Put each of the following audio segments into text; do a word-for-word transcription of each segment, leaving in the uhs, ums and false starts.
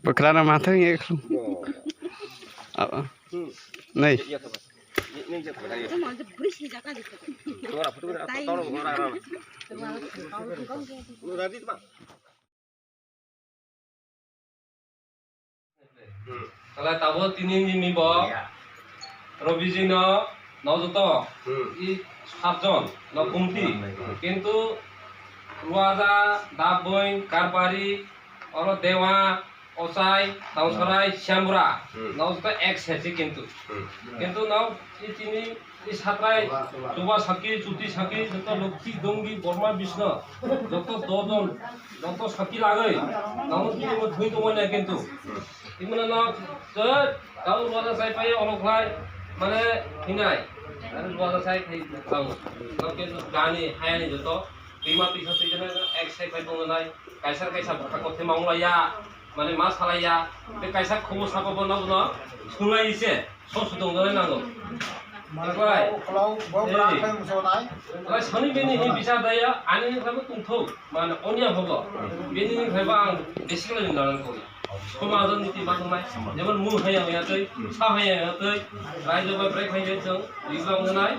Bwkrano mathang ye khum. Abo. Nai. Tala tabo tini nini bo Robiji no, no joto i satjon no kumti. Kintu Ruaja, Daboi, Karpari, oro Dewa, Ochai, Tangsorai, Siambura, no joto ek sesi kintu. Kintu no i tini I satrai, chuba saki, chuti saki, joto lokhi, dongi, borma, bisno, joto dojon, joto saki lagoi, namo tini mo thwi tongmani kintu. Imana no, je, kau ruaja sai pai, olo khlai, mane, hinai, ani ruaja sai khai, kau, no kintu gani, hayani joto, bima tisa tisa na, ek sai pai tongnai, kaisa kaisa bwkha kothe maunglaiya, mane ma salaiya, tei kaisa khobor sabo bono bono sunglai se, so sutong dole nango. Mane Eklai, khlau, khlau, bo bwrang ei. Khai muso nai. Eklai sani bini hi bichar daya, ani ni khaibo tongthok, mane onya hobo. Bini ni khaibo ang basically ni laran kori. Soma ajon niti ma tongnai. Jemon mu haya ya tei, sa haya ya tei. Rai joba break haya jeng, rijang nai.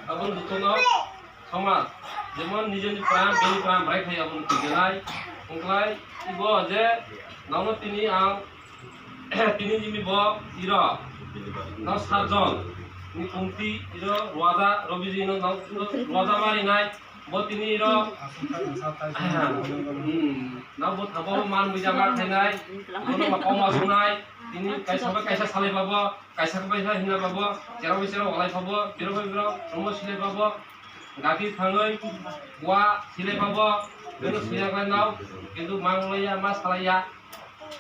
Abon duto na. Samaj, jemon nijeni pran, bini pran bai khai abono twigenai. Wngkhlai, ibo je, nono tini ang, tini nini bo iro, no satjon, ni pungti iro ruaja, Robiji no, no, no, ruaja marinai, bo tini iro, hmm, no bo thabo man buja ma khainai, bono ma koma sunai, tini kaisa bai kaisa salai babo, kaisa bai kaisa hinna babo, jerok bai jerok walai babo, jerok bai jerok romo silai babo, Gati thangwi wa silai pabo, beno siya khlai nao, kintu manglaiya, ma salaiya,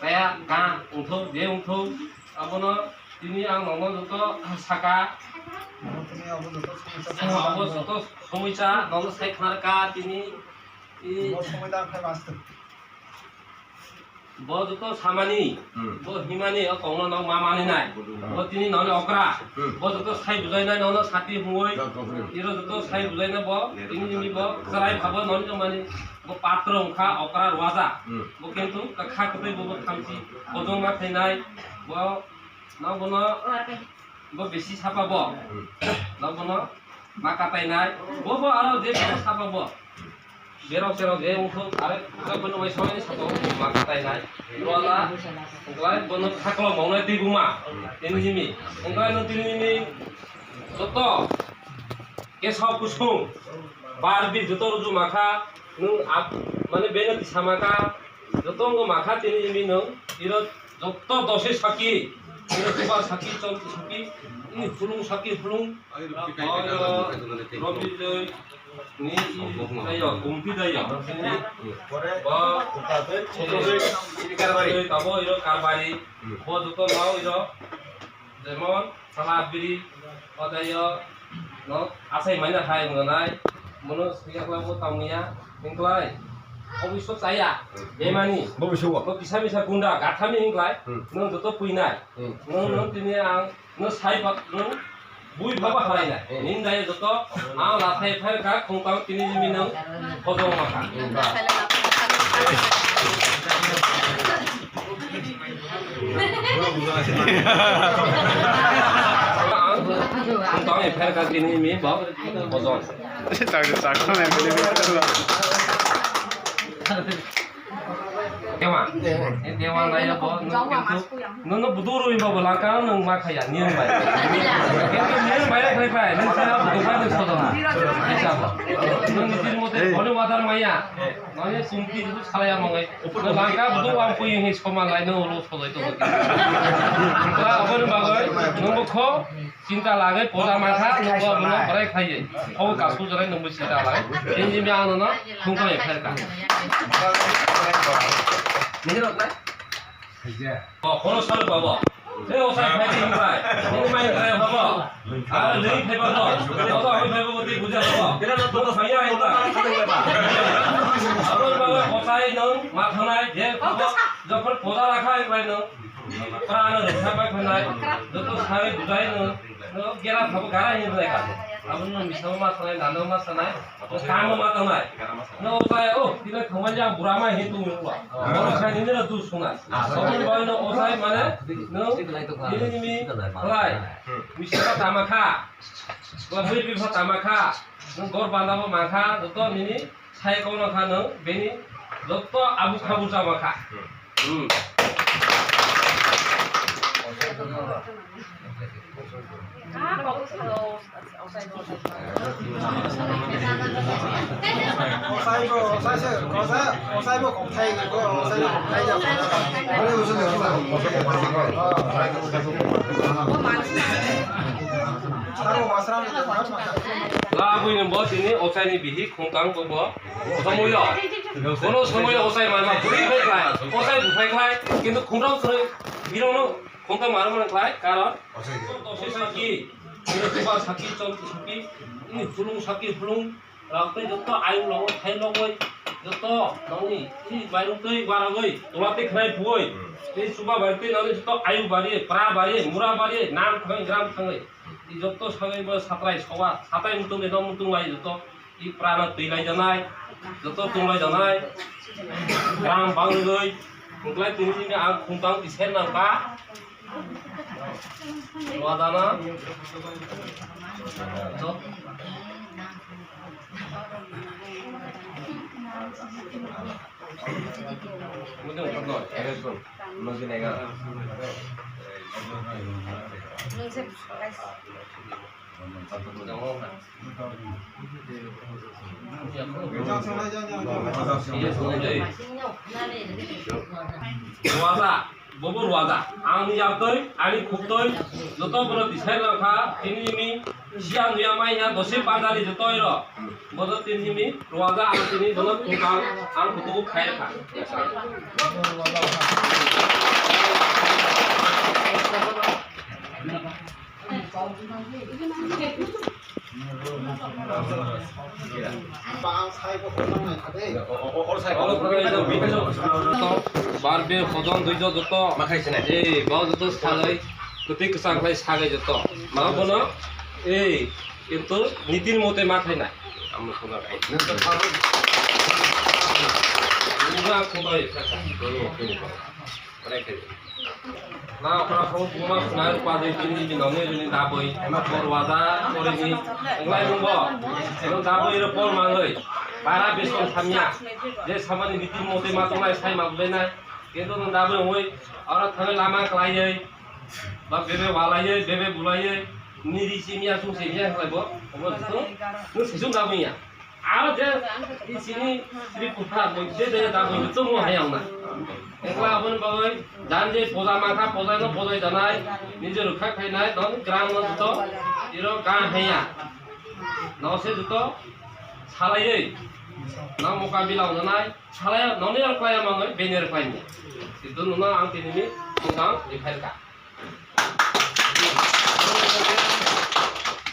kaya ga wngthok, je wngthok, abono tini ang nono joto saka, abo joto somisa nono sai khnar ka tini, i, Bo joto samani, hmm, bo himani, o kongno no ma mani nai. Hmm. Bo tini noni okra. Hmm. Bo joto sai bujai nai nono sati hungoi. Joto, hmm. Iro joto sai bujai nai bo, tini nini bo, chwrai phabo noni no mani. Bo patro wngkha okra ruaja. Hmm. Bo kintu kha kwtwi bo, bo thamchi. Bo jongma khainai. Bo no bono Bo bisi sapa bo. Hmm. No bono ma katai nai. Bo bo aro je bo sapa bo. Berok serok je wngthok are puja bono mai soini sapa bo ma katai nai. Rola, wngkhlai bono thaklo mawnai twi buma. Tini jimi. Wngkhlai no tini jimi joto. Kesa kusung. Barbi joto ruju makha. Nung ap-, mane beno tisa makha. Joto wngkha makha tini jimi nung. Iro Jotto dosoi saki, iro chuba saki, chomti saki, ini hulung saki hulung, oro Robi joi, ni i dayo, kumpi dayo, ini ba, tabo iro karbari, bo joto nao iro, jemon, sala biri, o dayo, No, asai manya hai wngkha nai, mono swiya khlai bo tangmaya, wngkhlai, obo iso chaya, bemani, bo bisa bisa gunda, gathami wngkhlai, hmm, nwng joto puinai, hmm, nwng, nwng tini ang, nwng sai pat, nwng bui phaba halai nai, hmm, nini daya joto, ang lathai phai kha, khungtang tini jimi nwng, hojong ma kha. Hmm, ba. Ang tong e pher ka kini mi bo bojong. Chak, chak, chak, chak. Dewa, eh, dewa nai bo, no, no, budu rui bo, laka, no, ma khaya, ni bai. Ni bai, bai, bai, no, saya budu bai, no, sodo. Bisa. No, ni tin mo te, bole wadar maya. Mane sumti itu salaya mangai. Langka budu wang pui hi soma lai no lo solai to. Aboni bagai nungbo kho chinta lagai poda matha nungbo abono barai khlaiye. Kho kasu jarai nungbo chinta lagai. Ini mi ano no nungka ya khair ka. Nihirok na? Oh, kono sal babo. Tei osai phai di hwnbai. Nini mai hwnbai habo. Ar lei phai ba bo. Tei osa hoi phai ba bo tei buja habo. Tei no to saya hwnbai. Abo ba osai nung ma thanai je jokhon poda rakha hwnbai nung. Pra no rukha bai hwnbai. Joto sai budai nung. No gera thabo gara hwnbai ka. Abo no misao ma thanai, nano ma thanai. Kamo ma tongnai. No osai, o, tino thangmani ang burama hin tong yungba. Oro khai nini no dus khuna. Sobo ni bagwi no osai mane, no, nini nimi khlai. Misi ba tama kha. Ba bui bui ba tama kha. No gor banda bo ma kha, joto nini sai kono kha no, bini joto abu khabu chama kha. Hmm. Labwi ni bo tini ochaini bihik khungkang bo. Somoyo. Kono somoyo osai manma bwrwi phai khlai, osai buphai khlai, kintu khungtang kwrwi birokno khungtang manma khlai, karon. Tosi saki, bini chuba saki, chomti saki, bini hulung saki, hulung, rok tei joto ayung logo, thai logoi, joto nongni, bini mairung tei baragoi, tola tei khnai phugoi, tei chuba bai tei nongni joto ayung bari, pra bari, mura bari, nam thangoi, gram thangoi. I joto sagai bo satrai soba, satai mutung de dom mutung lai joto. I prana twi lai janai, joto tung lai janai. Gram bang rwgoi, muklai twi ni ang khungtang ti sen nang ka. Wadana. Mutung khotno, eres pun. Mutung nega. Ruwaza, bobo ruwaza. Ang ni yaktoi, ani khuktoi, joto bono tisai langkha, tini ni siya nuya mai ya dosi pandali joto iro. Bodo tini ni ruwaza ang tini bono tukang ang kutuku khair kha. Barbe hodon duijo joto. Makhai sinai. Ei, bao joto sagai. Kwtwi kwchang khlai sagai joto. Ma bono. Ei, kintu nitin mote ma khainai. Amno khuna kai. Nang khuna kai. Na okra phone buma khuna pa de tini ni nong ni ni da boi. Por wada, por ni. Nglai bumbo. Nang da boi ro por mangai. Bara beson samya. Je samani nitin mote ma tongnai sai ma bulai nai. Kintu nang da boi oi. Ora thangwi lama khlaiwi. Ba bebe walaiwi, bebe bulaiwi, niri simiya, sung simiya khlai bo, obo to, nung sisung da buya. Aro je, i sini, sri putha, bo je de da buya, to mo hayang na. Ekla aboni bagwi, jan je poja makha, poja no poja janai, nijor kha khainai, don gram no to, iro ka haya. No se to, salaiwi, no mukabila janai, salai, no ni ar klaya mangoi, beni ar klaya. Itu nuna ang tini ni, tungkang, di phailka.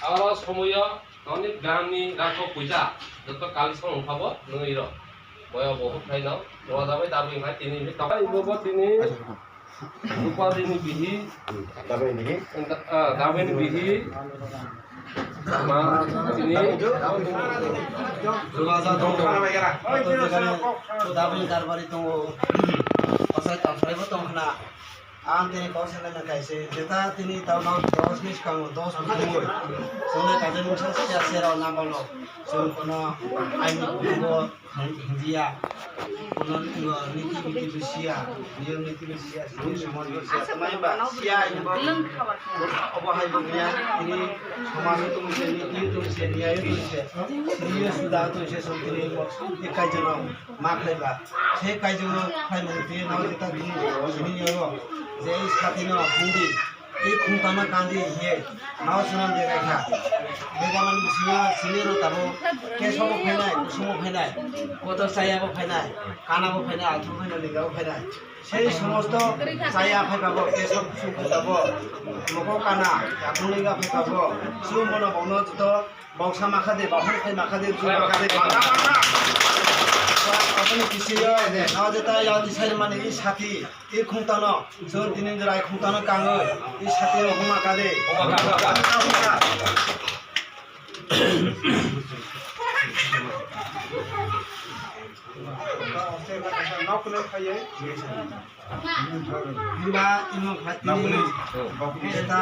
Aro somoyo noni gramni rakho puja joto kali song wngphabo nwi ro. Boyo bohut khaino, roda bai dabwi wngkha tini ni tokari bobo tini. Rupadi ni bihi. Dabwi ni bihi. Ah, dabwi ni bihi. Ma tini. Roda dong. Dabwi karbari tongo. Osai tamsai bo tongkhna. Ang tini kok sana na kaise, jeta tini tau no dos ni skang dos bujui. Sone kaje mungsa sia sera na balo. Song kono aini kubo hindia. Kono niti biti bisia, niyom niti bisia, sini somaj bisia. Tamai ba sia ini bo. Obo hai bo niya, ini somaj tu se, niti tu se, niya tu se. Niya sudah tu se, song tini mo ikai jono. Ma khlaiba. Se kaijo khlaimani twi no jeta twi sini yago. Je ei sati no hindi. Tei khungtama kandi hiye nao swnam de kha. Begamani bisingo sini ro tabo keso bo phainai, kusumo phainai, kotor chaya bo phainai, kana bo phainai, athu phainai, linga bo phainai. Sei somosto chaya phai pabo, keso kusum phai pabo, moko kana, athu linga phai pabo, sumono bono joto Boksa makha de, baphang khai makha de, ju makha de, makha, makha. Aboni kisiyo, no jeta yati sai mani i sati, i khungtano, jun tini jora i khungtano kangoi, i sati o huma ka de. Huma ka, huma ka. Himba imo khatini eta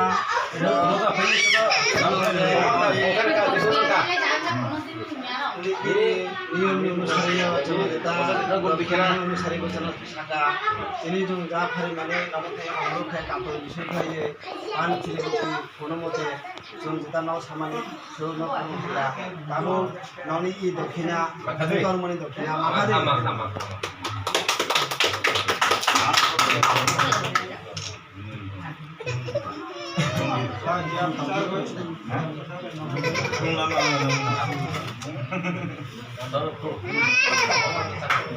niyom ni musari o chwng eta niyom musari bo chwng saka. Ini jung ja phari mane namo thai ang rok khai kampoi bising khai ye an chiri kono mote. Chwng jeta nok samani, chwng nok samani hwnkha. Tabuk nokni i dokhina, dormoni dokhina, makha de.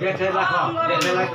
Bete lakho, bete lakho.